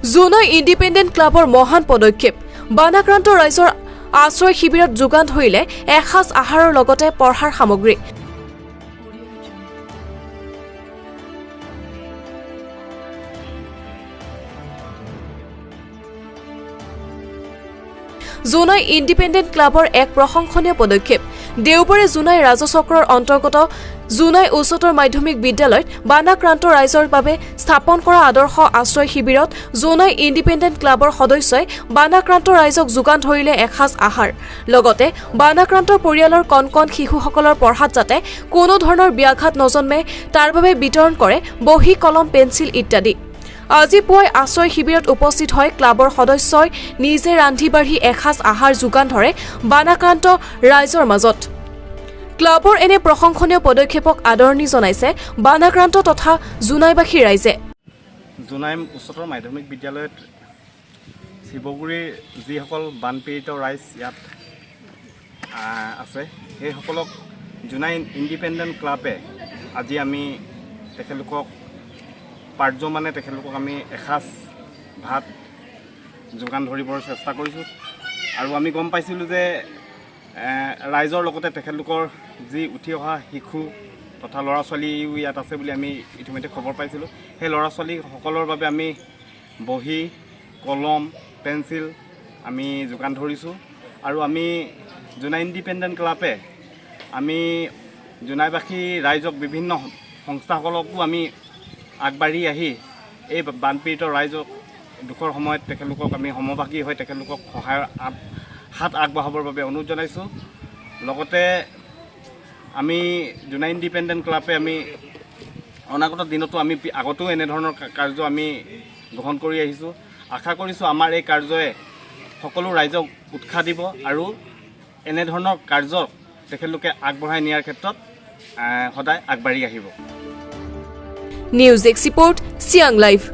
Jonai independent ক্লাবৰ মহান পদক্ষেপ। বানাক্ৰান্ত ৰাইজৰ আশ্ৰয় শিবিৰত যোগান ধৰিলে এসাঁজ আহাৰৰ লগতে পঢ়াৰ সামগ্ৰী। Audio Jungle. Jonai independent ক্লাবৰ এক প্ৰশংসনীয় পদক্ষেপ। দেওবাৰে জোনাই ৰাজচক্ৰৰ অন্তৰ্গত জোনাই উচ্চতৰ মাধ্যমিক বিদ্যালয়ত বানাক্ৰান্ত ৰাইজৰ বাবে স্থাপন কৰা আদৰ্শ আশ্ৰয় শিবিৰত জোনাই ইণ্ডিপেণ্ডেণ্ট ক্লাবৰ সদস্যই বানাক্ৰান্ত ৰাইজক যোগান ধৰিলে এসাঁজ আহাৰ। লগতে বানাক্ৰান্ত পৰিয়ালৰ কণ কণ শিশুসকলৰ পঢ়াত যাতে কোনো ধৰণৰ ব্যাঘাত নজন্মে, তাৰ বাবে বিতৰণ কৰে বহী, কলম, পেঞ্চিল ইত্যাদি। আজি পুৱাই আশ্ৰয় শিবিৰত উপস্থিত হৈ ক্লাবৰ সদস্যই নিজে ৰান্ধি বাঢ়ি এসাঁজ আহাৰ যোগান ধৰে বানাক্ৰান্ত ৰাইজৰ মাজত। ক্লাবৰ এনে প্ৰশংসনীয় পদক্ষেপক আদৰণি জনাইছে বানাক্ৰান্ত তথা জোনাইবাসী ৰাইজে। জোনাই উচ্চতৰ মাধ্যমিক বিদ্যালয়ত শিৱগুৰিৰ যিসকল বানপীড়িত ৰাইজ ইয়াত আছে, সেইসকলক জোনাই ইণ্ডিপেণ্ডেণ্ট ক্লাবে আজি আমি তেখেতলোকক পাৰ্যমানে তেখেতলোকক আমি এসাঁজ ভাত যোগান ধৰিবৰ চেষ্টা কৰিছোঁ। আৰু আমি গম পাইছিলোঁ যে ৰাইজৰ লগতে তেখেতলোকৰ যি উঠি অহা শিশু তথা ল'ৰা ছোৱালীও ইয়াত আছে বুলি আমি ইতিমধ্যে খবৰ পাইছিলোঁ। সেই ল'ৰা ছোৱালীসকলৰ বাবে আমি বহী, কলম, পেঞ্চিল আমি যোগান ধৰিছোঁ। আৰু আমি জোনাই ইণ্ডিপেণ্ডেণ্ট ক্লাবে আমি জোনাইবাসী ৰাইজক, বিভিন্ন সংস্থাসকলকো আমি আগবাঢ়ি আহি এই বানপীড়িত ৰাইজক দুখৰ সময়ত তেখেতলোকক আমি সমভাগী হৈ তেখেতলোকক সহায়ৰ হাত আগবঢ়াবৰ বাবে অনুৰোধ জনাইছোঁ। লগতে আমি জোনাই ইণ্ডিপেণ্ডেণ্ট ক্লাবে আমি অনাগত দিনতো আমি আগতেও এনেধৰণৰ কাৰ্য আমি গ্ৰহণ কৰি আহিছোঁ। আশা কৰিছোঁ, আমাৰ এই কাৰ্যই সকলো ৰাইজক উৎসাহ দিব আৰু এনেধৰণৰ কাৰ্য তেখেতলোকে আগবঢ়াই নিয়াৰ ক্ষেত্ৰত সদায় আগবাঢ়ি আহিব। News desk report, Siang live.